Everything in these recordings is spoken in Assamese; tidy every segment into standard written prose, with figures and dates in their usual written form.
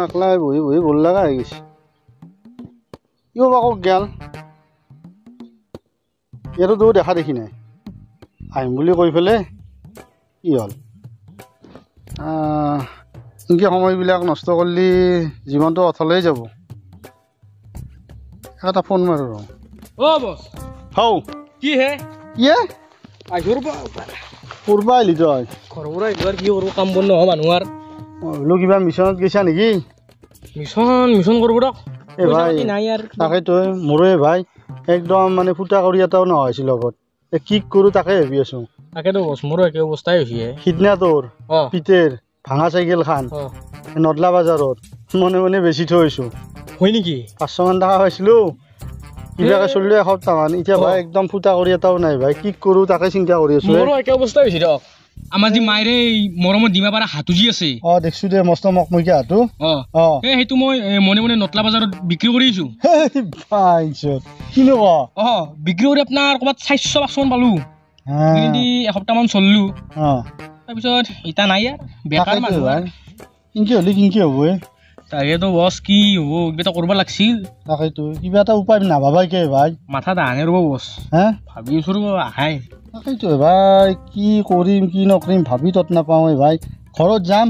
একলাই বহি বহি বৰ লগা হৈ গৈছে। ইও বা ক'ত গেল, ইয়াতো দেখা দেখি নাই। আহিম বুলি কৈ পেলাই কি হ'ল? এনেকৈ সময়বিলাক নষ্ট কৰিলে জীৱনটো অথলেই যাব। এটা ফোন মাৰো ৰ। অ' বছ। হৌ। কি হে? ইয়ে? আহিছো ৰ'বা। ক'ৰপৰা আহিলি তই? ঘৰৰ পৰা আহিলো আৰু কি কৰোঁ, কাম বন নোহোৱা মানুহ আৰু। মই ভাবিলোঁ কিবা মিছনত গৈছা নেকি? মিছন মিছন কৰিব দিয়ক। এই ভাই নাই আৰু। তাকেতো মোৰো ভাই একদম মানে ফুটা কৰি এটাও নোহোৱা হৈছিল লগত। এই কি কৰোঁ তাকে ভাবি আছোঁ। তাকেতো বছ, মোৰো একে অৱস্থাই হৈছে। সিদিনা তোৰ পিতেৰ ভাঙা চাইকেলখন নদলা বজাৰত মনে মনে বেচি থৈ আহিছোঁ। হয় নেকি? 500 মান টকা পাইছিলোঁ, কিবাকে চলিলোঁ এসপ্তাহমান। এতিয়া ভাই একদম ফুটা কৰি এটাও নাই ভাই, কি কৰোঁ তাকে চিন্তা কৰি আছোঁ। মোৰো একে অৱস্থা হৈছে দিয়ক। আমাৰ যি মায়েৰে মৰমত ডিমা পাৰা হাতুজি আছে। অ' দেখছো দে, মস্ত মকমকীয়া হাতু। অ' এই সেইটো মই মনে মনে নতলা বজাৰত বিক্ৰী কৰি আহিছোঁ। কিনো ক? অ' বিক্ৰী কৰি আপোনাৰ ক'ৰবাত 400-500 মান পালোঁ। এসপ্তাহমান চলিলোঁ। তাৰপিছত এতিয়া নাই আৰু, বেকাৰ মানুহ। কিনকি হ'লে কিনকি হ'ব এ। তাকেতো বছ, কি হ'ব, কিবা এটা কৰিব লাগছিল। তাকেতো কিবা এটা উপায় নাভাবাই কে ভাই। মাথাত আহে ৰ'ব বছ। হে? ভাবি আছোঁ ৰ'ব, আহাই। তাকেইতো ভাই, কি কৰিম কি নকৰিম ভাবি তত নাপাওঁ এই ভাই। ঘৰত যাম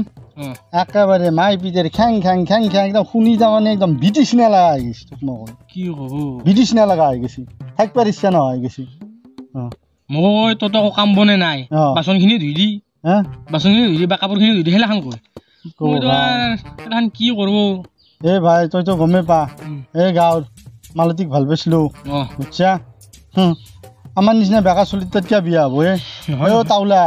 একেবাৰে মাই পিতেৰ খেং খেং খেং খেং একদম শুনি তাৰমানে একদম বিটিছ লগা হৈ গৈছে। তোক মই কওঁ কি হ'ব, বিটিছ লগা হৈ গৈছে, থাকিব ইচ্ছা নোহোৱা হৈ গৈছে। মই তই একো কাম বনে নাই, বাচনখিনি ধুই দি, বাচনখিনি ধুই দি বা কাপোৰখিনি ধুই দি সেইগিলাখান কয়। মইতো সেইগিলাখান কি কৰিব। এ ভাই তইতো গমেই পা, এই গাঁৱৰ মালতীক ভাল পাইছিলোঁ বুজিছা। আমাৰ নিচিনা বেকা চলিত তেতিয়া বিয়া হ'ব এ। তাওলা।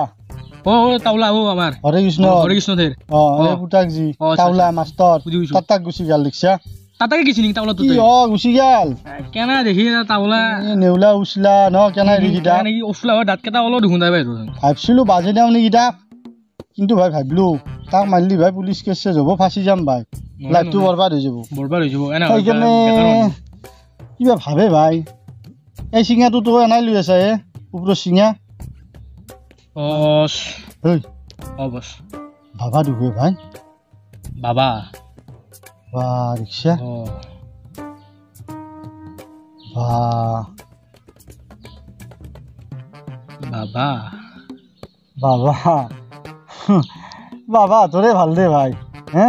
অ' তাওলা অ' আমাৰ হৰে কৃষ্ণ, হৰে কৃষ্ণ ধেৰ। অ' এই পুতাক যি তাওলা মাষ্টৰ তাত গুচি গ'ল দেখিছা। তাতে গৈছি নেকি তাওলাটো? অ' গুচি গ'ল। কেনে দেখি তাওলা নেউলা উচলা ন, কেনে দেখি তাক উচলা হয়, দাঁতকেইটা অলপ দেখোন তাই। ভাবছিলো বাজে দিওঁ নেকি তাক, কিন্তু ভাই ভাবিলো তাক মাৰিলি ভাই পুলিচ কেছ চেছ হ'ব, ফাঁচি যাম ভাই, লাইফটো বৰবাদ হৈ যাব। বৰবাদ হৈ যাব। সেইকাৰণে কিবা ভাবে ভাই। এই চিঙাটো তই এনাই লৈ আছা এ, ওপৰৰ চিঙা। অ' বছ। বাবা দুখে ভাই। বাবা বা ৰিক্সা বা বাবা বাবা বাবা তোৰে ভাল দে ভাই। হে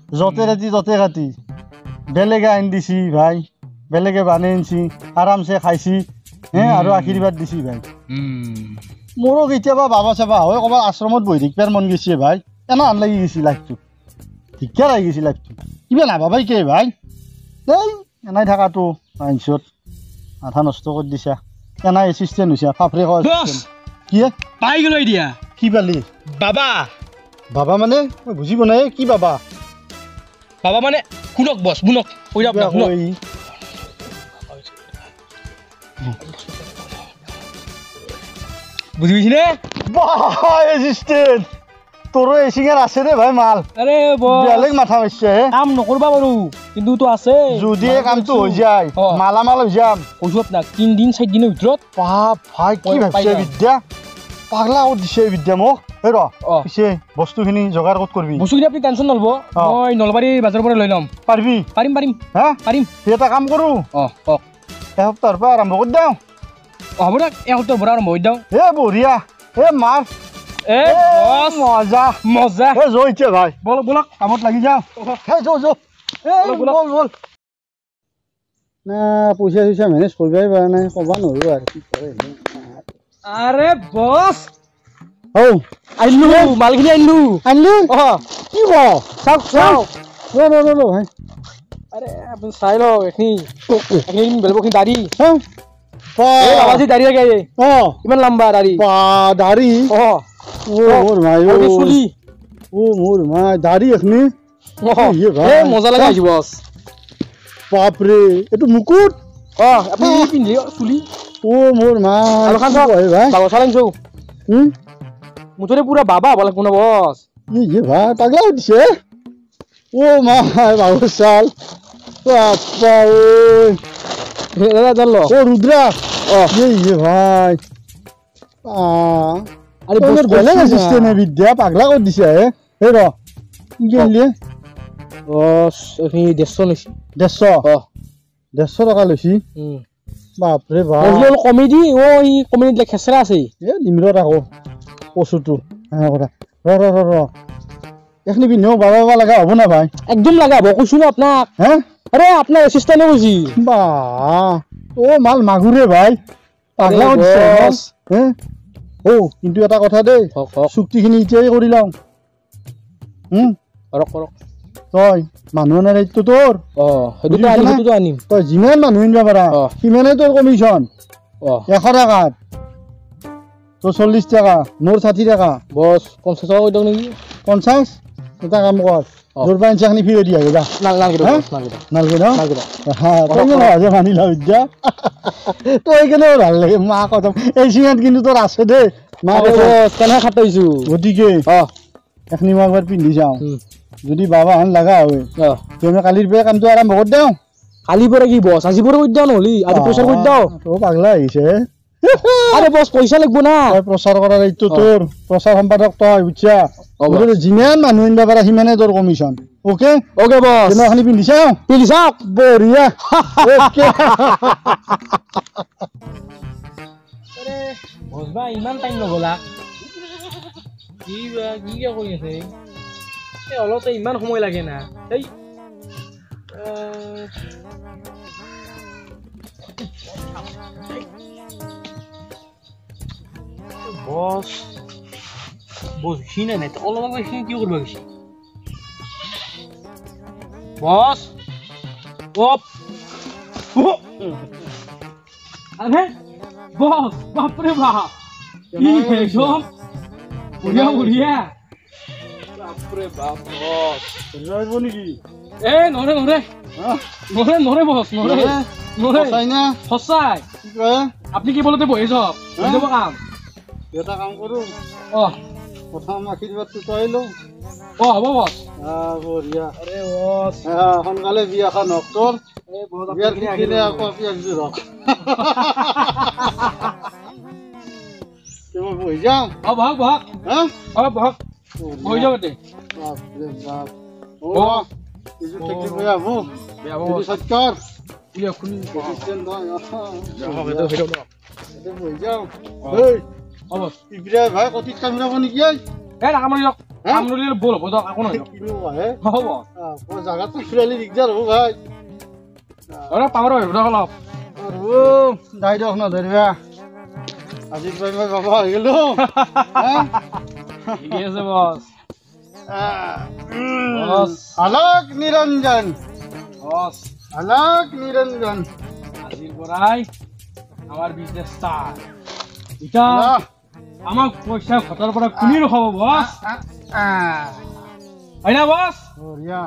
য'তে ৰাতি ত'তে কাটি বেলেগে আনি দিছি ভাই, বেলেগে বানাই আনছি, আৰামছে খাইছি হে, আৰু আশীৰ্বাদ দিছি ভাই। মোৰো কেতিয়াবা বাবা চাবা হয় ক'ৰবাত আশ্ৰমত বহি থাকিবাৰ মন গৈছে ভাই। এনে আন লাগি গৈছি লাইফটো, ঠিকে লাগি গৈছি লাইফটো। কিবা নাভাবাই কে ভাই, এই এনাই থাকাটো আইনছত মাথা নষ্ট কৰি দিছা। এনাই এছিষ্টেণ্ট হৈছে ফাফৰে কয় কি পাই গ'লো এতিয়া। কি পালি? বাবা। বাবা মানে মই বুজি পোৱা নাই, কি বাবা? বাবা মানে শুনক বছ, শুনক কৈ দিয়ক, শুনক। বুজি পাইছিনে? এছিষ্টেণ্ট তোৰো এচিঙাৰ আছে দে ভাই মাল। আৰে বেলেগ মাথা মাৰিছে হে। কাম নকৰবা বাৰু, কিন্তু তো আছে। যদি কামটো হৈ যায় মালামাল হৈ যাম। কৈছো আপোনাক 3 দিন 4 দিনৰ ভিতৰত। বাপ ভাই কি ভাবছে বিদ্যা, পাগলা ক'ত দিছে বিদ্যা মোক। এই ৰ পিছে বস্তুখিনি যোগাৰ ক'ত কৰিবি? বস্তুখিনি আপুনি টেনশ্যন নলব, মই নলবাৰী বজাৰৰ পৰা লৈ ল'ম। পাৰিবি? পাৰিম পাৰিম। হা পাৰিম। এটা কাম কৰোঁ, অঁ কওক। এসপ্তাহৰ পৰা আৰম্ভ কৰি দিওঁ। হ'ব দিয়ক, এসপ্তাহৰ পৰা আৰম্ভ কৰি দিওঁ। এ বঢ়িয়া। এ মাৰ এ বছ মজা মজা। এ যো এতিয়া ভাই, বলক বলক কামত লাগি যাওঁ। হে যো যো, এ বল বল। না পইচা চইচা মেনেজ কৰিবই পৰা নাই, ক'ব নোৱাৰো আৰু কি কৰে। আৰে বছ ঔ আনিলো মালখিনি, আনিলো আনিলি? অ কি ক? চাওক চাওক। ৰ ৰ ৰ ৰ ভাই। আৰে আপুনি চাই লওক, এইখিনি এইখিনি বেলেগখিনি দাড়ি। এই বাবাজি দাড়ি লাগে। অ ইমান লম্বা দাড়ি। বা দাড়ি। অ অ মোৰ মাই, অ চুলি। অ মোৰ মাই দাড়ি এখনি। এ মজা লগা হৈছে বছ। বাপৰে এইটো মুকুট। অ আপুনি পিন্ধি চুলি। অ মোৰ মাই। আৰু খান চাওক ভাই, বাবা চাল আনিছো। মুঠতে পুৰা বাবা হ'ব লাগিব ন বছ। ই ভাই পাগলা দিছে। অ মাই বাবা চাল। বাপ্পা ঐ। দাদা জানলো। ও রুদ্রা। ও ইয়ে ভাই। আৰে তোৰ বেলেগ এছিষ্টেণ্ট বিদ্যা পাগলা কৰি দিছে হে। এই ৰ কি আনলি? বস এইখিনি 150 লৈছি। 150? অ 150 টকা লৈছি। বাপৰে বাপ। অলপ কমি দি। অ ই কমি দিলে খেচৰা আছে। এ দিম ৰ আকৌ কচুটো কথা। ৰ ৰ ৰ ৰ এইখিনি পিন্ধিও বাবা বাবা লগা হ'ব না ভাই? একদম লগা হ'ব কৈছো না আপোনাক। হে আৰে আপোনাৰ এছিষ্টেণ্টে কৈছি। বা অ মাল মাগুৰে ভাই পাগলা কৰি দিছে হে। অ কিন্তু এটা কথা দেই, চুক্তিখিনি এতিয়াই কৰি লওঁ। কৰক কৰক। তই মানুহ অনাৰ দায়িত্ব তোৰ। অ সেইটোতো আনিম, সেইটোতো আনিম। তই যিমান মানুহ আনিব পাৰা সিমানেই তোৰ কমিশ্যন। 100 টকাত তোৰ 40 টকা, মোৰ 60 টকা। বছ 50 টকা কৈ দিয়ক নেকি? 50? এটা কাম কৰ, তোৰ পৰা আনিছে ফিৰাই দি আহিবা। নালগে ন? তই সহজে মানি লওঁ এতিয়া। তই কেনে ভাল লাগে মা কথা। এই চিঙাত কিন্তু তোৰ আছে দেই মা কেনে খাটাইছো। গতিকে এখিনি মই একবাৰ পিন্ধি যাওঁ, যদি বাবা হান লগা হয় তুমি কালিৰ পৰা কামটো আৰম্ভ কৰি দিওঁ। কালিৰ পৰা কি বছ? আজিৰ পৰা কৰি দিওঁ নহ'লে। আজি প্ৰচাৰ কৰি দিওঁ। তই পাগলা আহিছে। আৰে বছ পইচা লাগিব না। তই প্ৰচাৰ কৰাৰ দায়িত্ব তোৰ, প্ৰচাৰ সম্পাদক তই, বুজিছা? গতিকে যিমান মানুহ আনিব পাৰা সিমানেই তোৰ কমিশ্যন। অ'কে? অ'কে বছ। তেনেকুৱাখিনি পিন্ধি চাওঁ। পিন্ধি চাওক। বঢ়িয়া। অ'কে। বছ বা ইমান টাইম নগ'লা কি বা কি কৰি আছে? এই অলপতে ইমান সময় লাগে না। এই বছ বছ সি নাই নাই অলপ আগত সি কি কৰিব গৈছে? বছ আৰে বছ বাপৰে বাপ, কি একদম বঢ়িয়া বঢ়িয়া। বাপৰে বাপ বছ ধৰিব নেকি? এ নৰে নৰে নৰে নৰে বছ নৰে নৰে। সঁচাই আপুনি কি বলতে বহি যাওক, হৈ যাব কাম। এটা কাম কৰো, অ প্ৰথম আশীৰ্বাদটো তই লওঁ। অ হ'ব বছ। বঢ়িয়া। আৰে বছ সোনকালে বিয়াখন হওক তোৰ। বিয়াৰ পিছদিনা আকৌ পিয়াজটো হওক। মই বহি যাওঁ। অ বহক বহক। হা অ বহক, বহি যাওক দে। বাপৰে বাপ। অ এইযোৰ থাকিলে বেয়া হ'ব। বেয়া হ'ব। এইটো সত্তৰ। খুলি এছিষ্টেণ্ট নহয়। এইটো বহি যাওঁ। ঐ অ বছ। ইব্ৰাহিম ভাই কটিত কামুৰাব নেকি? এই নাকামুৰি দিয়ক। কামুৰিলে বল হ'ব দিয়ক, একো নহয়। হ'ব জাগাটো ফুৰালি দিগদাৰ হ'ব ভাই। আৰে পাৱাৰ আহিব দিয়ক অলপ। দাই দিয়ক নধৰিবা। আজিৰ পৰা মই বাবা হৈ গ'লো। ঠিকে আছে বছ। আলোক নিৰঞ্জন। বছ আলোক নিৰঞ্জন। আজিৰ পৰাই আমাৰ বিজনেছ ষ্টাৰ্ট। এতিয়া আমাক পইচা ঘটাৰ পৰা কোনে ৰখাব বছ? হয় না বছ? বঢ়িয়া।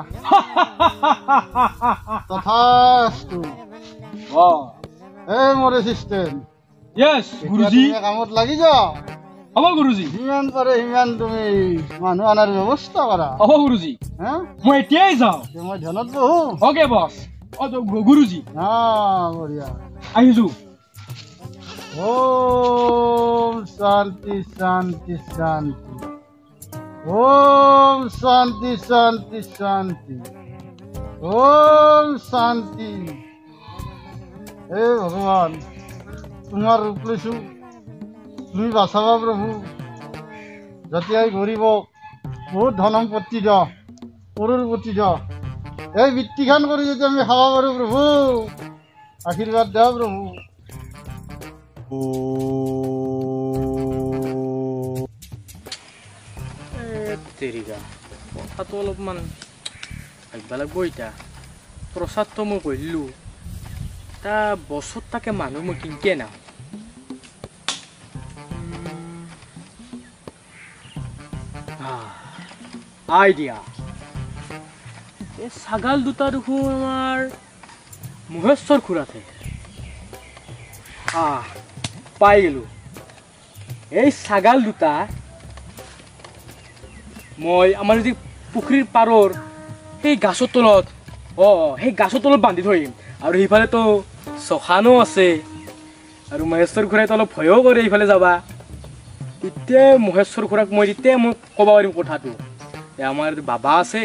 তথাস্তু। এই মোৰ এছিষ্টেণ্ট। য়েছ গুৰুজী। কামত লাগি যাওঁ। হ'ব গুৰুজী। যিমান পাৰে সিমান তুমি মানুহ অনাৰ ব্যৱস্থা কৰা। হ'ব গুৰুজী। মই এতিয়াই যাওঁ। মই ধ্যানত বহো। অ'কে বছ। অ গুৰুজী। বঢ়িয়া। আহিছো। ওম শান্তি শান্তি শান্তি। ওম শান্তি শান্তি শান্তি। ওম শান্তি। হে ভগৱান, তোমাৰ ৰূপ লৈছোঁ, তুমি বাচাবা প্ৰভু। যাতে গৰীবক বহুত ধন সম্পত্তি দিয়, কৰোৰপতি দিয়। এই বৃত্তিখন কৰি যদি আমি খাব পাৰোঁ প্ৰভু, আশীৰ্বাদ দিয়া প্ৰভু। তেৰিকা কথাটো অলপমান ভাবিব লাগিব। এতিয়া প্ৰচাৰটো মই কৰিলোঁ, তা বছৰ তাকে মানুহ মই কিনকে না। আইডিয়া, এই ছাগাল দুটা দেখোন আমাৰ মহেশ্বৰ খুৰাতে। পাই গ'লো। এই ছাগাল দুটা মই আমাৰ যদি পুখুৰীৰ পাৰৰ সেই গাছৰ তলত, সেই গাছৰ তলত বান্ধি থৈ আহিম। আৰু সেইফালেতো শ্মশানো আছে, আৰু মহেশ্বৰ খুৰাই অলপ ভয়ো কৰে এইফালে যাবা। তেতিয়াই মহেশ্বৰ খুৰাক মই তেতিয়াই মই ক'ব পাৰিম কথাটো। আমাৰ বাবা আছে,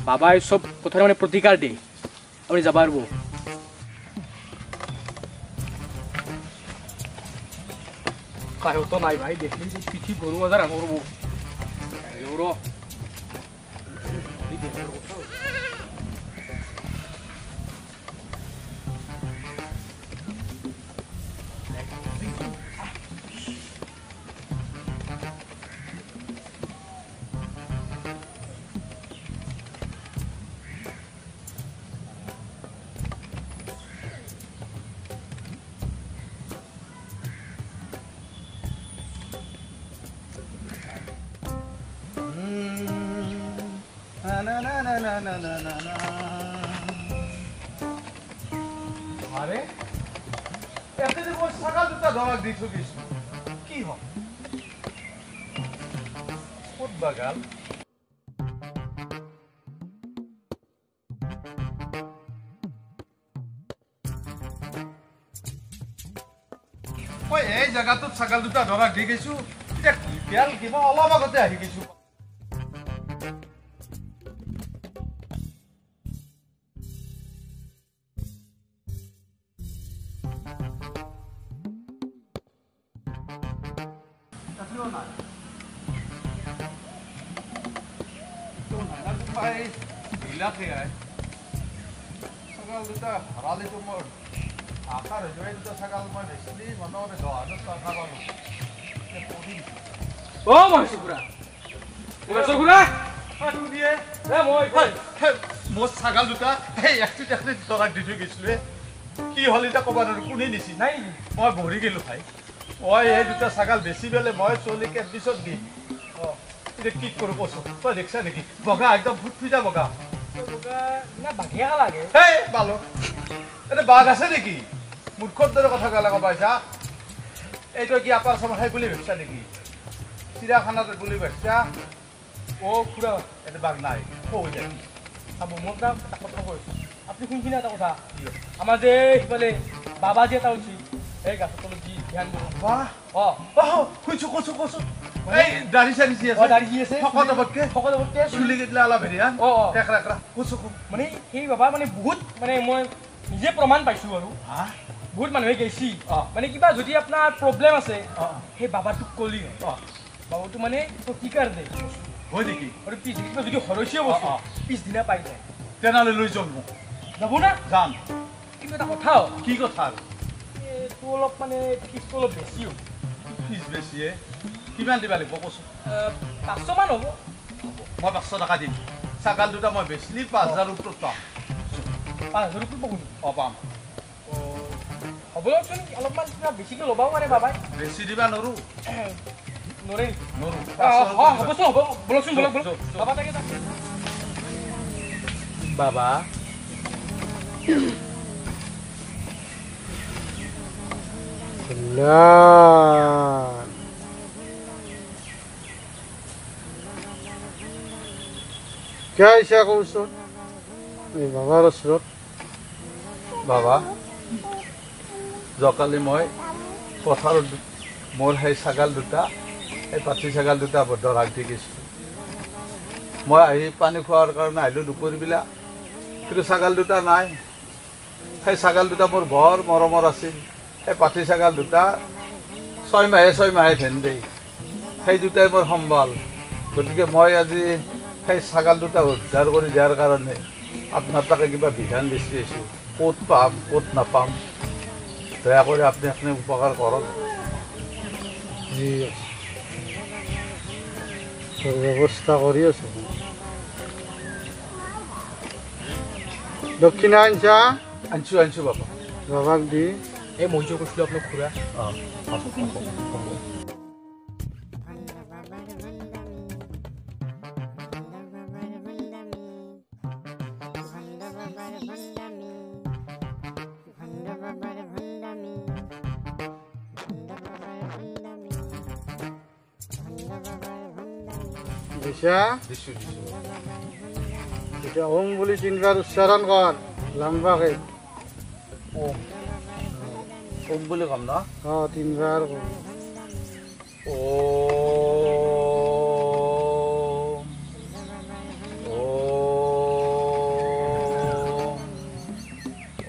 বাবাই চব কথাৰ মানে প্ৰতিকাৰ দিয়ে, আপুনি যাব পাৰিব। কাহতো নাই ভাই, দেখি পিঠি গৰু বজাৰ আনো ৰ'ব ৰ। আৰে এতে যে মই ছাগাল দুটা ধৰাক দি থৈ গৈছো, কি হ'ল? ক'ত বাগাল? মই এই জেগাটোত ছাগাল দুটা ধৰাক দি গৈছো, এতিয়া গেল কিবা অলপ আগতে আহি গৈছো। ছাগাল দুটা হাৰালেতো মোৰ আকাৰ হৈ যাব। এই দুটা ছাগাল মই বেচিলি মোটামুটি 10,000 টকা পালোঁ। অ মহেশ্বৰ খুৰা, মহেশ্বৰ খুৰা, মোৰ ছাগাল দুটা সেই একটিত একটিত ধৰাক দি থৈ গৈছিলো, কি হ'ল এতিয়া ক'ব নোৱাৰো, কোনে নিছি নাই। মই মৰি গ'লো ভাই। মই এই দুটা ছাগাল বেচি পেলাই মই চলিকে পিছত দিম। অঁ এতিয়া কি কৰোঁ কচোন? তই দেখিছা নেকি? বগা একদম ফুটফুটা বগা। এই বালক, এইটো বাঘ আছে নেকি? মূৰ্খৰ দৰে কথা গালা ক'ব পাইছা। এইটো কি আপাৰ চামৰ সেই বুলি ভাবিছা নেকি? চিৰিয়াখানাত বুলি ভাবিছা? অ' খুৰা, এইটো বাঘ নাই। কৈ যায় চাব। মই এটা কথা কৈছোঁ, আপুনি শুনছিনে এটা কথা? আমাৰ যে সিফালে বাবা যে এটা উঠি এই গাছৰ তলত যি ধ্যান। বাহ, অঁ শুনছোঁ, কচোন কচোন। এই দাড়ি চাড়ি আছে, দাড়ি আছে, শকত অৱতকে, শকত অৱতকে, চুলি কেইটা অলপ হেৰি, টেকৰা একৰা। কচোন মানে সেই বাবা মানে বহুত মানে মই নিজে প্ৰমাণ পাইছোঁ আৰু বহুত মানুহে গেছি। মানে কিবা যদি আপোনাৰ প্ৰব্লেম আছে, সেই বাবাটোক ক'লি বাবাটো মানে প্ৰতিকাৰ দিয়ে। হয় নেকি? আৰু পিছদিনা যদি হৰচীয় বস্তু পিছদিনা পাই যায়। তেনেহ'লে লৈ যাম মোক। যাব না? যাম। কিন্তু এটা কথা। কি কথা? এইটো অলপ মানে ফিজটো অলপ বেছি হ'ব। ফিজ বেছিয়ে? কিমান দিব লাগিব কচোন? 500মান হ'ব। মই 500 টকা দিম। ছাগাল দুটা মই বেচিলি 5,000 ওপৰত পাম। 5,000 ওপৰত পাব? অঁ পাম। হ'ব দিয়কচোন, অলপমান কিবা বেছিকৈ ল'বাও পাৰে বাবাই। বেছি দিবা নোৱাৰোঁ। নোৱাৰে নেকি? নোৱাৰোঁ। হ'বচোন, হ'ব, ব'লকচোন, ব'লক ব'লক। বাবা তাকে বাবা। কল্যাণ কিয় আহিছা কওচোন এই বাবাৰ ওচৰত? বাবা, যোৱাকালি মই পথাৰত মোৰ সেই ছাগাল দুটা, সেই পাঠি ছাগাল দুটা দৰাক দি গৈছিলোঁ। মই আহি পানী খোৱাৰ কাৰণে আহিলোঁ দুপৰীয়াবেলা, কিন্তু ছাগাল দুটা নাই। সেই ছাগাল দুটা মোৰ বৰ মৰমৰ আছিল। সেই পাঠি ছাগাল দুটা 6 মাহে 6 মাহে ধেন দেই, সেই দুটাই মোৰ সম্বল। গতিকে মই আজি সেই ছাগাল দুটা উদ্ধাৰ কৰি দিয়াৰ কাৰণে আপোনাৰ তাকে কিবা বিধান বিচাৰি আহিছোঁ। ক'ত পাম ক'ত নাপাম, দয়া কৰি আপুনি আপুনি উপকাৰ কৰক। ঠিক আছে, তোৰ ব্যৱস্থা কৰি আছোঁ। দক্ষিণা আনছা? আনছোঁ আনছোঁ বাবা। বাবাক দি। এই মই যে কৈছিলোঁ আপোনাক খুৰা। অঁ দিছা? দিছোঁ দিছোঁ। এতিয়া ওম বুলি তিনিবাৰ উচ্চাৰণ কৰ লম্বাকে। ওম ওম বুলি ক'ম ন? অঁ, তিনিবাৰ কৰ। ওম ওম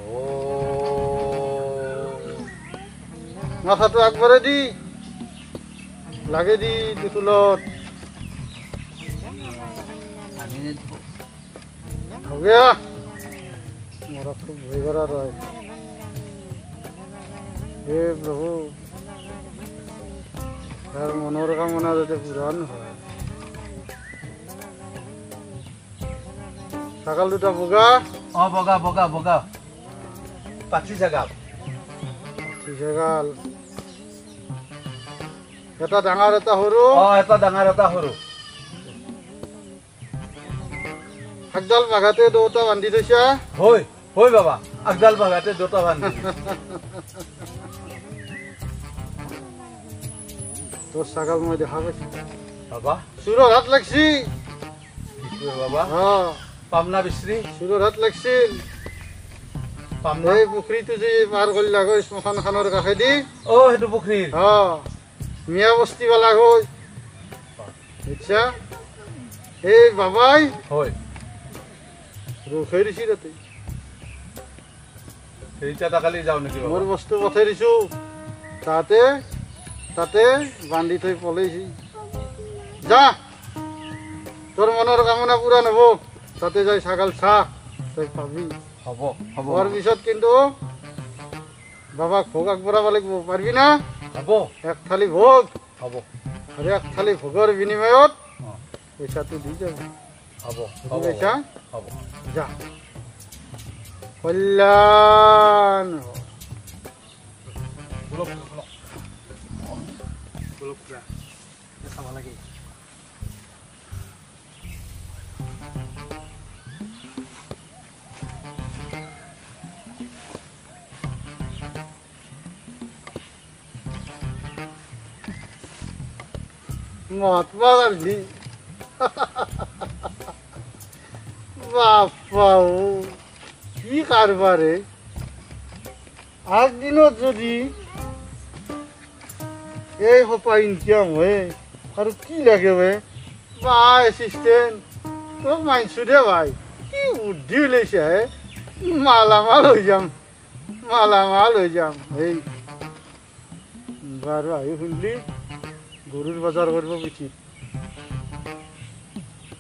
ওম। মাথাটো আগবাঢ়াই দি লাগে দি ত্ৰিশূলত। हो गया मेरा खूब भय करा रहा है। हे प्रभु, তার মনের কামনা যাতে পূরণ হয়। ছাগল দুটা বগা। অ বগা বগা বগা পাঠি ছাগাল। পাঠি ছাগাল এটা ডাঙৰ এটা সৰু। অ এটা ডাঙৰ এটা সৰু। আগডাল বাঘাতে দুটা বান্ধি থৈছা? হয় হয় বাবা, আগডাল বাঘাতে দুটা বান্ধি। তোৰ ছাগাল মই দেখা পাইছো বাবা। চোৰৰ হাত লাগছি। কি কয় বাবা? অ পামনা বিশ্ৰী চোৰৰ হাত লাগছিল। পামনা এই পুখুৰীটো যে পাৰ কৰিলা গৈ শ্মশানখনৰ কাষেদি। অ সেইটো পুখুৰীৰ। অ মিয়া বস্তিৱালা গৈ বুজিছা? এই বাবাই হয় ৰখাই দিছি তাতে। সেইটা কালি যাওঁ নেকি? মোৰ বস্তু পঠাই দিছো, তাতে তাতে বান্ধি থৈ পলাইছি। যা, তোৰ মনৰ কামনা পূৰণ হ'ব। তাতে যাই ছাগাল চা, তই পাবি। হ'ব হ'ব। হোৱাৰ পিছত কিন্তু বাবাক ভোগ আগবঢ়াব লাগিব, পাৰিবি না? হ'ব। এক থালি ভোগ। হ'ব। আৰু এক থালি ভোগৰ বিনিময়ত পইচাটো দি যাবি। হ'ব। পইচা হ'ব। যা, কল্যাণ। বলক বলক বলক, খুৰা চাব লাগে। মহাত্মা গান্ধী, বাপ্পা ও কি কাৰবাৰে! আগদিনত যদি এই সোপা ইনকাম হয় আৰু কি লাগে বে? বা এছিষ্টেণ্ট তোক মানিছো দে ভাই, কি বুদ্ধি ওলাইছে হে! মালামাল হৈ যাম, মালামাল হৈ যাম। এই বাৰু আহি শুনলি গৰুৰ বজাৰ কৰিব পিঠিত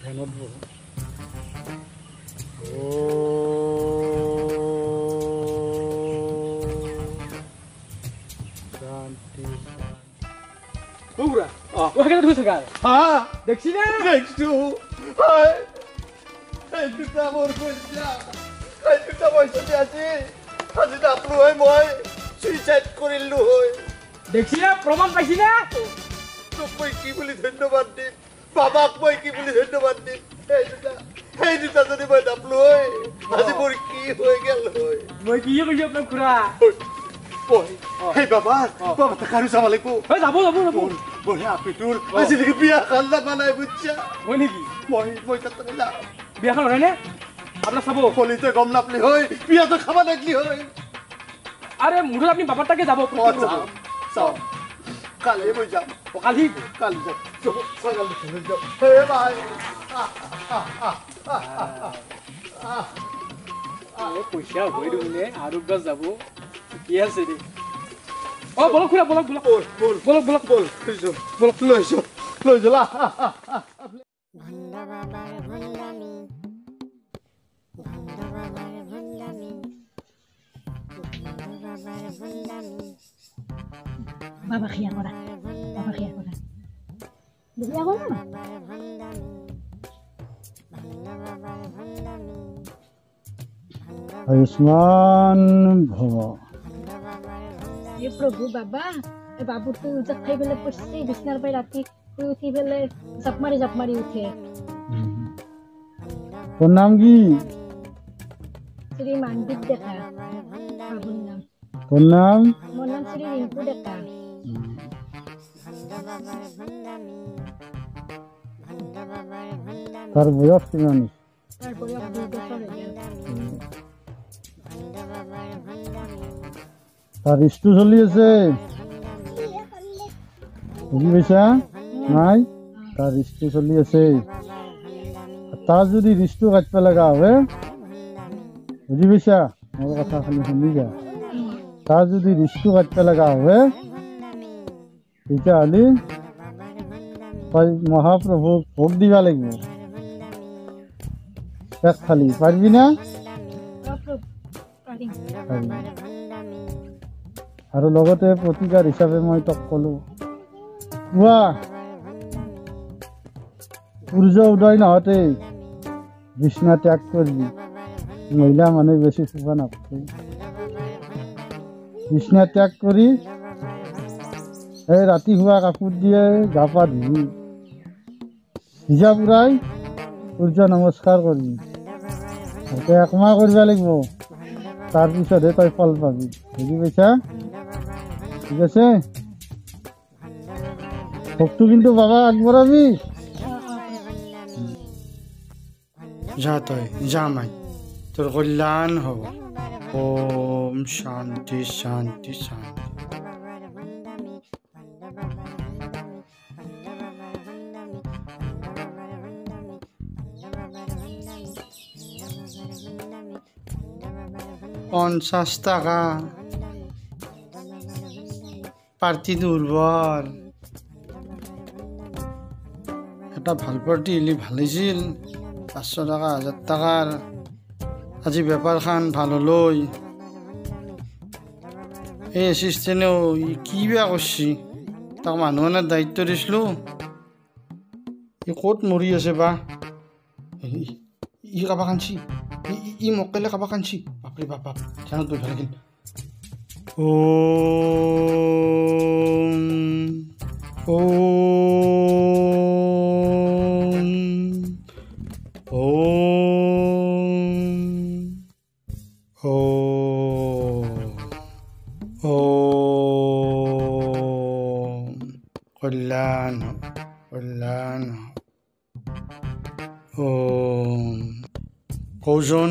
ভেনত বহো। শান্তি। খুৰা দেখছি না? দেখছো এই দুটা মোৰ পইচা, এই দুটা পইচা দি আজি আজি নাপলো হয় মই চুইচাইড কৰিলো হয়। দেখছি না, প্ৰমাণ পাইছি না? তোক মই কি বুলি ধন্যবাদ দিম, বাবাক মই কি বুলি ধন্যবাদ দিম? সেই দুটা যদি মই নাপলো হয় আজি মোৰ কি হৈ গেল হয়? মই কি কৈছো আপোনাক খুৰা? সেই বাবা বাবা তাক আৰু যাব লাগিব। যাব যাব যাব। বঢ়িয়া আপিটোৰ আজিলৈকে বিয়াখন লগা নাই বুজিছা? হয় নেকি? মই মই তাত যাম। বিয়াখন হয়নে আপোনাক চাব? কলিতে গম নাপলি হয় বিয়াটো খাব নাগলি হয়। আৰে মুঠত আপুনি বাবাৰ তাকে যাব। যাম, কালি মই যাম। কালি? কালি যাম। যাম। হে ভাই, পইচা হৈ দেখোন আৰু গছ যাব। ঠিকে আছে দে। অ বলক খুৰা, বলক বলক বল বলক বলক বল বলক, লৈ যাওঁ লৈ যোৱা। ভণ্ড বাবাৰ ভণ্ডামি, ভণ্ড বাবাৰ ভণ্ডামি, ভণ্ড বাবাৰ ভণ্ডামি। বাবা খিয়া কৰা, বাবা খিয়া কৰা, বিয়া কৰা। আয়ুষ্মান ভৱ। হে প্ৰভু বাবা, এই বাবুটো জাপ খাই পেলাই পৰছি বিছনাৰ পৰা। ৰাতি শুই উঠি পেলাই জাপ মাৰি জাপ মাৰি উঠে। তোৰ নাম কি? শ্ৰী মানদীপ ডেকা বাবুৰ নাম। তোৰ নাম? মোৰ নাম শ্ৰী ৰিংকু ডেকা। তাৰ বয়স কিমান? তাৰ বয়স 2 বছৰ হৈ গ'ল। তাৰ ঋতু চলি আছে। বুজি পাইছা নাই? তাৰ ৰিস্কটো চলি আছে। তাৰ যদি ৰিস্কটো কাটিব লগা হয়, বুজি পাইছা? মোৰ কথা খালি শুনি যা। তাৰ যদি ৰিস্কটো কাটিব লগা হয়, তেতিয়াহ'লে তই মহাপ্ৰভুক ভোগ দিব লাগিব এক থালি। পাৰিবি না? আৰু লগতে প্ৰতিকাৰ হিচাপে মই তোক ক'লো, পুৱা সূৰ্য উদয় নহওঁতেই বিছনা ত্যাগ কৰিবি। মহিলা মানুহ বেছি শুব নাপায়। বিছনা ত্যাগ কৰি এই ৰাতি শোৱা কাপোৰ দিয়ে গা পা ধুবি, ভিজা পুৰাই সূৰ্য নমস্কাৰ কৰিবি। তই একমাহ কৰিব লাগিব, তাৰপিছতহে তই ফল পাবি। বুজি পাইছা? ঠিক আছে? ভোগটো কিন্তু বাবা আগবঢ়াবি। যা তই যা মাই, তোৰ কল্যাণ হ'ব। ওম শান্তি শান্তি শান্তি। 50 টাকা পাৰ্টি দুৰ্বল। এটা ভাল পাৰ্টি হ'লে ভাল হৈছিল। 500 টকা 1000 টকাৰ আজি বেপাৰখন ভাল হ'লৈ। এই এছিষ্টেণ্টেও ই কি বেয়া কৰছি, তাক মানুহ অনাৰ দায়িত্ব দিছিলোঁ, ই ক'ত মৰি আছে বা। ই কাৰোবাক আনছি, ই মক্কেলে কাৰোবাক আনছি। বাপৰে বাপ বাপ, ধ্যানত বহিব লাগিল। ওম ওম ওম ওম ওম কল্যাণ কল্যাণ। ওম। কৌচোন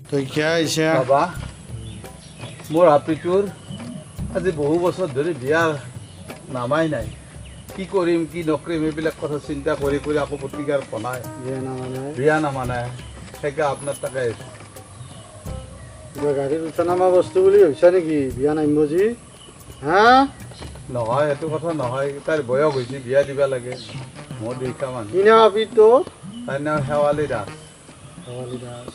তই কিয় আহিছা? বাবা, মোৰ আপিটোৰ আজি বহু বছৰ ধৰি বিয়াৰ নামাই নাই। কি কৰিম কি নকৰিম এইবিলাক কথা চিন্তা কৰি কৰি আকৌ প্ৰতিকাৰ বনাই বিয়া নামা নাই। সেইকাৰণে আপোনাৰ তাকে আহিছোঁ। কিবা গাড়ীত উঠা নামা বস্তু বুলি ভাবিছা নেকি বিয়া নামিব যি? হা নহয়, সেইটো কথা নহয়। তাইৰ বয়স হৈছে, বিয়া দিব লাগে। মোৰ দুইটা মানুহ। কি নাম আপিটো? তাইৰ নাম শেৱালি দাস। শেৱালি দাস।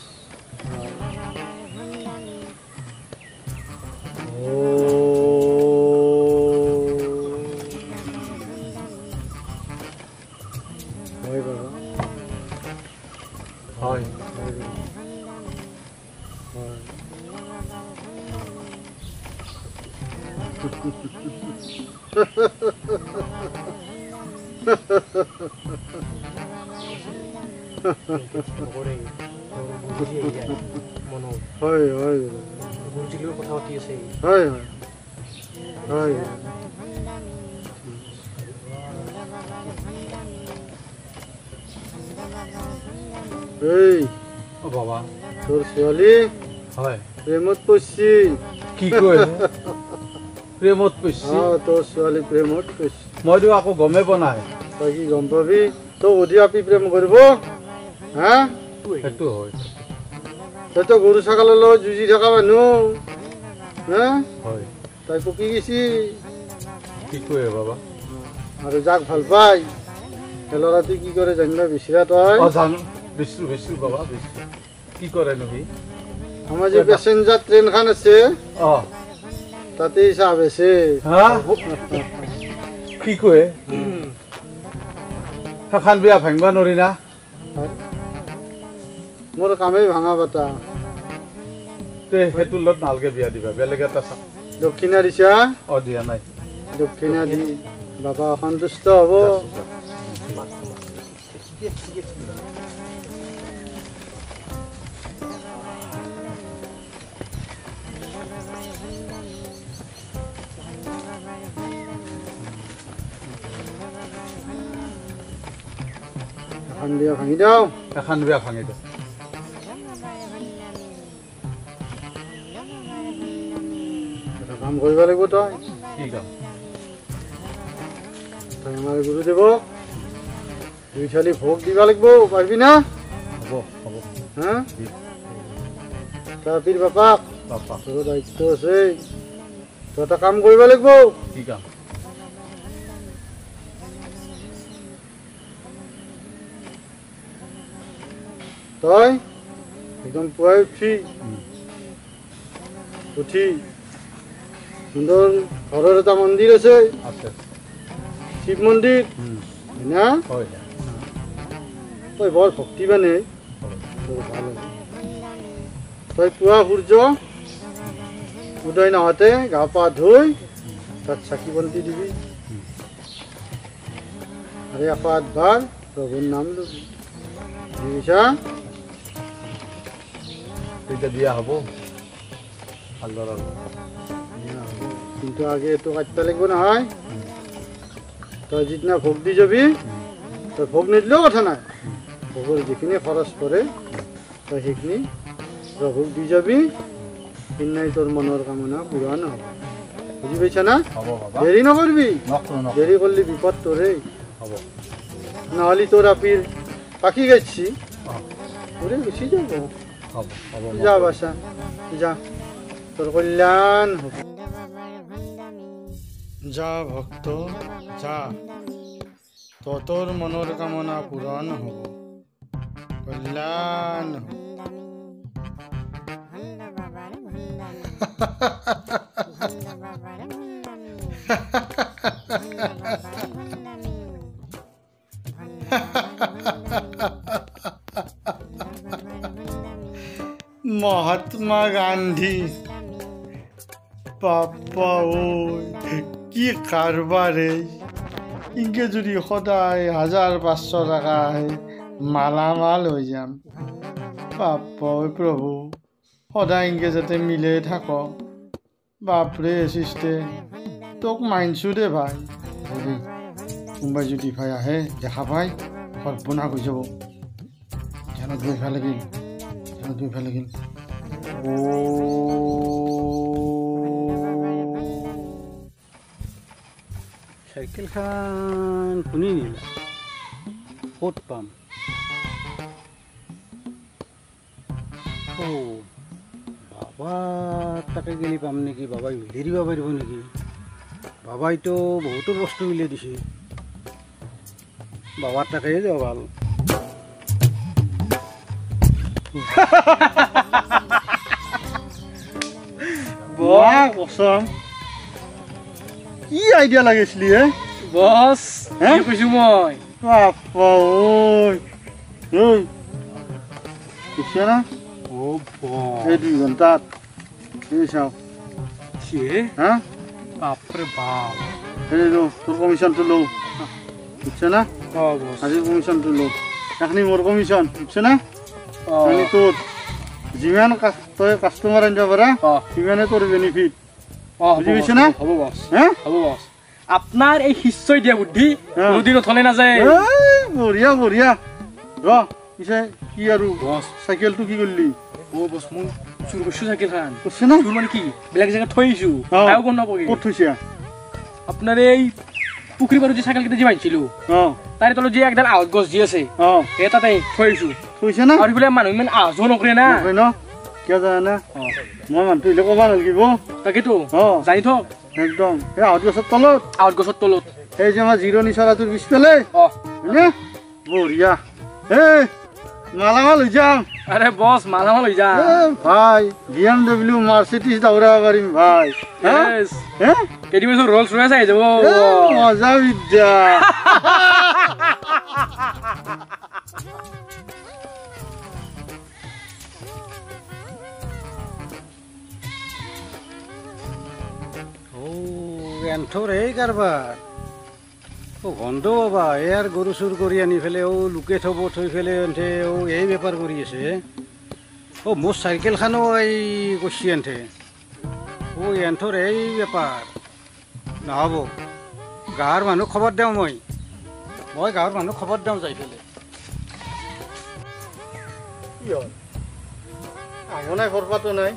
হয় বাবা, হয় হয়। হয় হয় কথা পাতি আছে। হয় হয় হয়। এই অ বাবা, তোৰ ছোৱালী হয় প্ৰেমত পৰছি। কি কয়, প্ৰেমত পৰছি? অ, তোৰ ছোৱালী প্ৰেমত পৰছি। মইতো আকৌ গমেই পোৱা নাই। তই কি গম পাবি? তোক সুধি আপি প্ৰেম কৰিব? হা, সেইটো হয়। তইতো গৰু ছাগলৰ লগত যুঁজি থকা মানুহ। হা, হয়। তাই পকি গৈছি। কি কয় বাবা? আৰু যাক ভাল পায় সেই ল'ৰাটোৱে কি কৰে জানিব বিচৰা তই? অ জানো, বিচৰো বিচৰো বাবা, বিচৰো। কি কৰে নো সি? আমাৰ যে পেচেঞ্জাৰ ট্ৰেইনখন আছে, অ তাতেই চাহ বেচে। হা, কি কয়? সেইখন বিয়া ভাঙিব নোৱাৰি না? মোৰ কামেই ভাঙা বাটা। তে সেইটোৰ লগত নালগে বিয়া দিবা, বেলেগ এটা চাহ। দক্ষিণা দিছা? অ দিয়া নাই। দক্ষিণা দি বাবা অসন্তুষ্ট হ'ব। এখন বিয়া ভাঙি দিওঁ। এখন বিয়া ভাঙি দিওঁ। এটা কাম কৰিব লাগিব তই। কি কাম? তই আমাৰ গুৰুদেৱক দুই থালি ভোগ দিব লাগিব, পাৰিবি না? হ'ব হ'ব। হা, তাৰ বাপাক বাপা তোৰ দায়িত্ব আছে। তই এটা কাম কৰিব লাগিব। কি কাম? তই একদম পুৱাই উঠি উঠি সুন্দৰ ঘৰৰ এটা মন্দিৰ আছে, আছে শিৱ মন্দিৰ না? হয়। তই বৰ ভক্তিবানে, তোৰ ভাল হ'ব। তই পুৱা সূৰ্য উদয় নহওঁতে গা পা ধুই তাত চাকি বন্তি দিবি আৰু 108 বাৰ প্ৰভুৰ নাম ল'বি, বুজিছা? তেতিয়া দিয়া হ'ব ভালদৰে। কিন্তু আগে এইটো কাটিব লাগিব নহয়। তই যিদিনা ভোগ দি যাবি, তই ভোগ নিদিলেও কথা নাই, ভোগৰ যিখিনি খৰচ পৰে তই সেইখিনি প্ৰভুক দি যাবি। সিদিনাই তোৰ মনৰ কামনা পূৰণ হ'ব, বুজি পাইছা না? হ'ব বাবা। দেৰি নকৰিবি, নকৰোঁ নকৰোঁ। দেৰি কৰিলে বিপদ তোৰেই হ'ব। নহ'লে তোৰ আপিৰ পাকি গৈছি অঁ তোৰে গুচি যাব। হ'ব হ'ব। যা বাচা, যা, তোৰ কল্যাণ হ'ব। যা ভক্ত যা, ততৰ মনৰ কামনা পূৰণ হ'ব, কল্যাণ হ'ব। মহাত্মা গান্ধী বাপ্পা ঐ, কি কাৰবাৰ এই! ইনকে যদি সদায় 1500 টকা আহে মালামাল হৈ যাম। বাপ্পা ঐ প্ৰভু, সদায় ইনকে যাতে মিলে থাক। বাপৰে এছিষ্টেণ্ট, তোক মানিছোঁ দেই ভাই। হেৰি কোনোবাই যদি ভাই আহে দেখা পাই সৰ্বনাশ হৈ যাব। ধ্যানত গৈ ভাল লাগিল, ধ্যানত গৈ ভাল লাগিল। চাইকেলখন কোনে নিলে? ক'ত পাম? অ' বাবা তাকে গেলি পাম নেকি? বাবাই উলিয়াই দিব পাৰিব নেকি? বাবাইতো বহুতো বস্তু উলিয়াই দিছে, বাবাৰ তাকে যাব ভাল। বাহ কচম, কি আইডিয়া লাগিছিলি হে বছ! হে? কি কৈছো মই? বাপ্পা ঐ, ঐ দেখিছা না? অ' এই 2 ঘণ্টাত এই চাওঁ। হা, বাপৰে বাপ! এই ল, তোৰ কমিশ্যনটো লওঁ, বুজিছা না? অঁ বছ। আজি কমিশ্যনটো লওঁ, এইখিনি মোৰ কমিশ্যন, বুজিছা না? অঁ। এইখিনি তোৰ। যিমান তই কাষ্টমাৰ আনিব পাৰা অঁ সিমানে তোৰ বেনিফিট। অঁ। বুজি পাইছা না? হ'ব বছ। হে? হ'ব বছ। আপোনাৰ এই শিষ্যই দিয়া বুদ্ধি অঁ। কোনোদিন অথলে নাযায়। এই বঢ়িয়া বঢ়িয়া। ৰ পিছে কি আৰু বছ, চাইকেলটো কি কৰিলি? অ' বছ, মই চুৰ কৰিছো চাইকেলখন। কৰিছে না? চুৰ মানে কি, বেলেগ জেগাত থৈ আহিছো। অঁ। তাইও গম নাপাব। ক'ত থৈছা? আপোনাৰ এই পুখুৰী পাৰত যে চাইকেল কেইটা যে বান্ধিছিলো, অঁ তাৰে তলত যে একডাল আহঁত গছ যি আছে, অঁ সেই তাতে থৈ আহিছো। থৈছা না? আৰু সেইফালে মানুহ ইমান অহা যোৱা নকৰে না। নকৰে ন? কিয় জানা? অঁ। মই মানুহটো আহিলে ক'ব নালাগিব। তাকেতো। অঁ। জানি থওক। একদম সেই আহঁত গছৰ তলত। আহঁত গছৰ তলত। সেই যে আমাৰ জিৰণি চৰাটোৰ পিছফালে। অঁ। হয়নে? বঢ়িয়া। এই মালামাল হৈ যাম। আৰে বছ, মালামাল হৈ যাম। এ ভাই, BMW Mercedes দৌৰাব পাৰিম ভাই। হা? Yes. হে? কেইদিনমান পিছত ৰলছ ৰয়েছ আহি যাব। এ, মজা বিদ্যা। অ' এন্থৰ এই কাৰবাৰ। অ' ভণ্ড বাবা, ইয়াৰ গৰু চুৰ কৰি আনি পেলাই অ' লোকে থ'ব, থৈ পেলাই এন্থে অ' এই বেপাৰ কৰি আছে। অ' মোৰ চাইকেলখনো এই কৈছে এন্থে। অ' এন্থৰ এই বেপাৰ নহ'ব। গাঁৱৰ মানুহক খবৰ দিওঁ মই, মই গাঁৱৰ মানুহক খবৰ দিওঁ যাই পেলাই। কি হ'ল? আহো নাই, খৰপাতো নাই,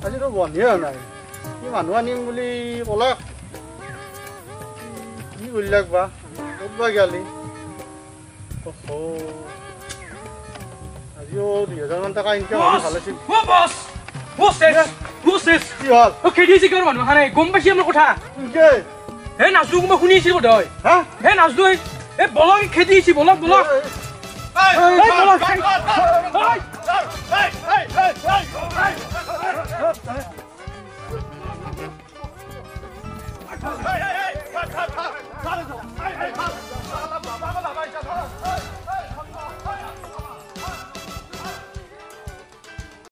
আজিতো বন্ধে হোৱা নাই। কি মানুহ আনিম বুলি ক'লাক। কৰিলাক বা ক'ত বা গেলি? আজিও 2000 মান টকা ইনকাম হ'লে ভাল আছিল। কি হ'ল? মানুহ গম পাইছি আমাৰ কথা। হে নাজলো, কোনোবা শুনি আছিল বোধহয়। হে নাজলো, এই বলক খেদি আহিছি, বলক বলক।